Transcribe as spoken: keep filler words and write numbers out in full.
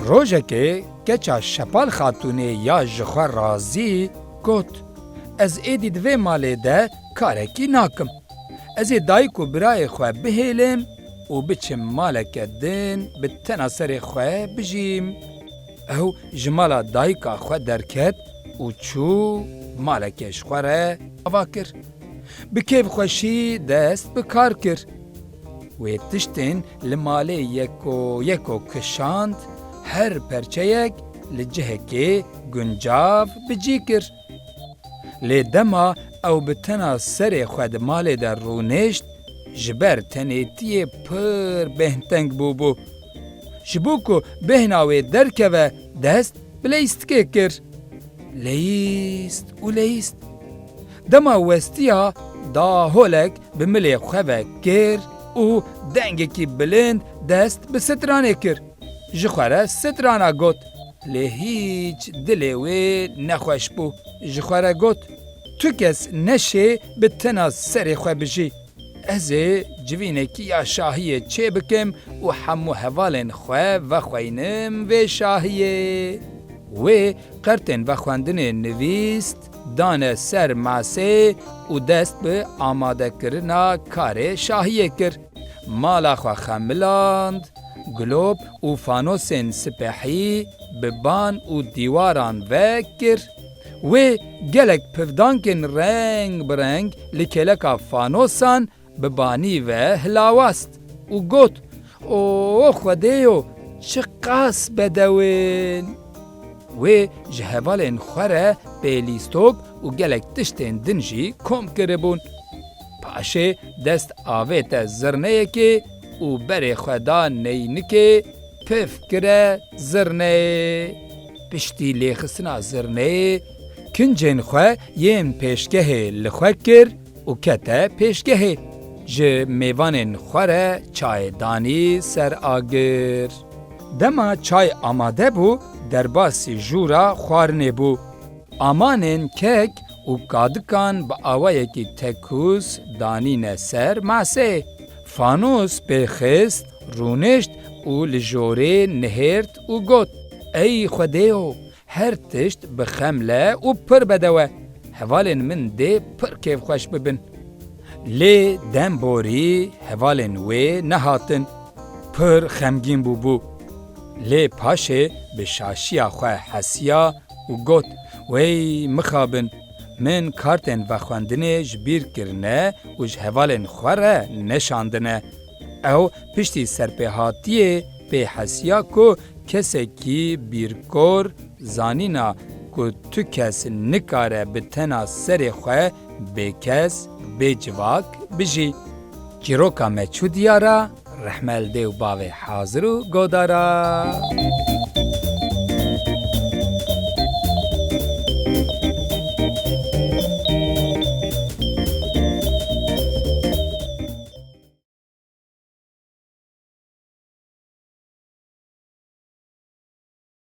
Rojekê keça Şepal Xatûnê ya ji xwe razî got, "Ez êdî di vê malê de karekî nakim. Ez ê dayik û birayê xwe bihêlim û biçim maleke din bi tena serê xwe bijîm." Ew ji mala dayika xwe derket û çû maleke ji xwe re ava kir. Bi kêfxweşî dest bi kar kir. Wê tiştên li malê yeko yeko kişand, her perçeyek li cihekê guncav bi cî kir. Lê dema ew bi tena serê xwe di malê de rûnişt, ji ber tenêtiyê pir bêhnteng bûbû. Ji bo ku bêhna wê derkeve, dest bi leyîstikê kir. Leyîst û leyîst. Dema westiya, da holek bi milê xwe ve kir û dengekî bilind dest bi stranê kir. Ji xwe re strana got, lê hîç dilê wê nexweş bû. Ji xwe re got, "Tu kes neşê bi tena serê xwe bijî. Ez ê civînekî ya şahiyê çêbikim û hemû hevalên xwe vexweynim vê şahiyê." Wê qertên vexwendinê nivîst, dane ser masê û dest bi amadekirina karê şahiyê kir. Mala xwe xemiland, gulop û fanosên sipehî bi ban û dîwaran ve kir. Wê gelek pivdankên reng bi reng li kêleka fanosan bi banî ve hilawast û got, "O Xwedêyo, çiqas bedew in!" Wê ji hevalên xwe re pêlîstok û gelek tiştên din jî kom kiribûn. Paşê dest avête zirneyekê û berê xwe da neynikê, piv kire zirneyê. Piştî lêxistina zirneyê, kincên xwe yên pêşgehê li xwe kir û kete pêşgehê. Ji mêvanên xwe re çayê danî ser agir. Dema çay amade bû, derbasî jûra xwarinê bû. Amanên kek û kadikan bi awayekî tekûz danîne ser maseyê. Fanos pêxist, rûnişt û li jorê nihêrt û got, "Ey Xwedêyo, her tişt bi xem le û pir bedew e. Hevalên min dê pir kêfxweş bibin." Lê dem borî hevalên wê nehatin. Pir xemgîn bûbû. Lê paşê bi şaşiya xwe hesiya û got, "Wey mixabin, min kartên vexwendinê ji bîr kirine û ji hevalên xwe re neşandine." Ew piştî serpêhatiyê pê hesiya ku kesekî bîrkor zanîna ku tu kes nikare bi tena serê xwe bêkes, bêcivak bijî. Çîroka me çû diyara, rehme li dê û bavê hazir û godara.